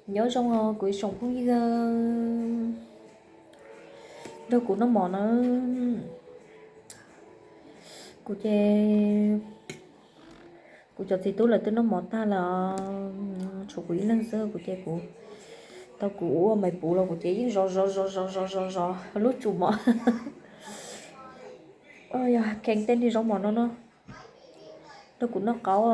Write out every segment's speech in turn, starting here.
Nyob zoo os kuv ib tsoom phooj ywg nrog kuv noj mov na. Kuv ces kuv cov txiv tub lawv twb noj mov tag lawm, tshuav kuv ib leeg xwb. Kuv ces kuv tau kuv ua mais puv los kuv ces yeej zov zov zov zov zov zov zov lub tsum mov. Yog kheev tej niag zaub mov no no rau kuv noj qaub.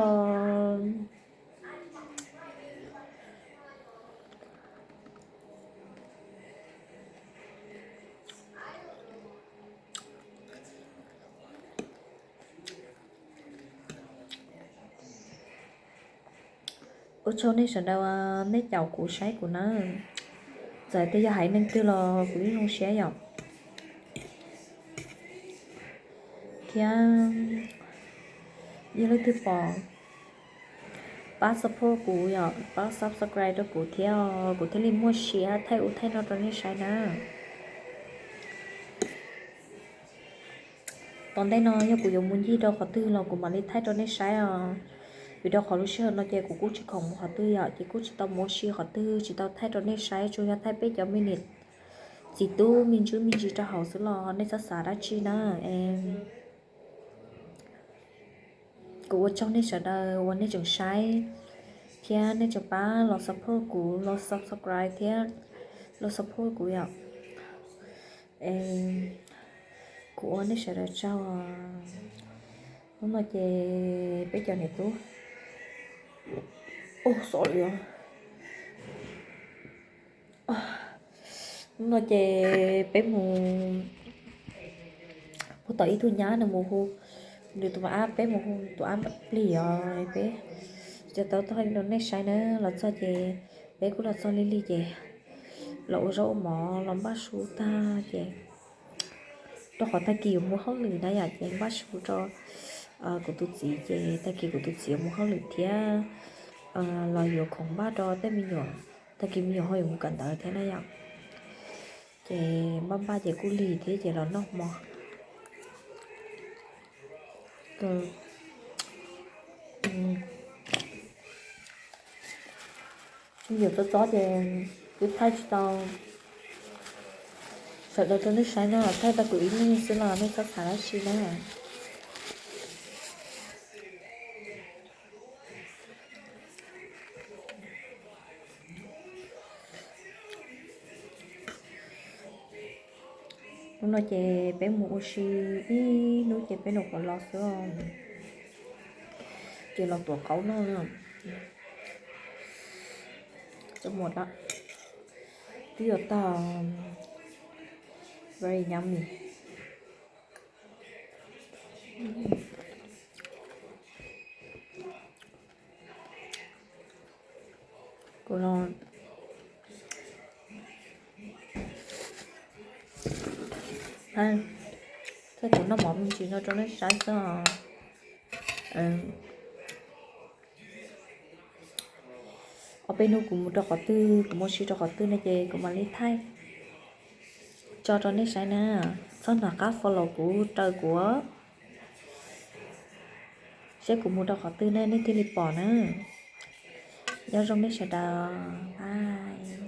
Ua tsaug nej sawv daws nej caum kuv saib kuv na. Txawm tias yog haiv neeg twg los kuv yeej zoo siab yom, thiab yog leej twg pom pab support kuv yom, pab subscribe rau kuv thiab, kuv thiaj li muaj siab thaij ub thaij no rau nej saib na. Tom ntej no yog kuv yuav mus ncig rau qhov twg los kuv mam li thaij rau nej saib os. Vim rau qhov lub sij hawm no ces kuv kuj tsis khoom mus qhov twg yom, ces kuj tsis tau mus ua si qhov twg, tsis tau thaij rau nej saib, tsuas yog thaij peb cov me niam txiv tub me ntsis me ntsis rau hauv xwb los nej txhob xav dab tsi na. Kuv ua tsaug nej sawv daws uas nej tseem saib thiab nej tseem pab los support kuv, los subscribe thiab los support kuv yom. Kuv ua nej sawv daws tsaug. Hnub no ces peb cov niam tub, ub xov li, hnub no ces peb mus puag tom ib tug nyab nws mus hu nws tus ab, peb mus hu tus ab plig os. Peb cov tau thaij rau nej saib na, los txog ces peb kuj los txog lig lig ces los ua zaub ua mov los npaj su tag ces rau qhov tag kis yuav mus hauj lwm na yom, ces npaj su rau kuv tus txiv ces tag kis kuv tus txiv yuav mus hauj lwm thiab los yuav khoom npaj rau tej me nyuam, tag kis me nyuam ho yuav mus kawm ntawv thiab na yom. Ces npaj npaj ces kuj lig thiab ces los noj hmo. Me nyuam txob txob ces twb thaij tsis tau sawv daws rau nej saib no, thaij tau kuv ib leeg xwb los nej txhob xav dab tsi na. Hnub no ces peb mus ua si ib hnub ces peb noj qhuav los xwb, ces los tuav qaub noj. Cov muam da twb yuav tag, very yummy. Kuv los thaij kuv noj mov me ntsis no rau nej saib xwb os. Ob peb hnub kuv mus rau qhov twg, kuv mus si rau qhov twg no ces kuv mam li thaij tso rau nej saib na. Txhob nco qab follow kuv, raws kuv seb kuv mus rau qhov twg ne nej thiaj li pom na. Nyob zoo nej sawv daws, bye.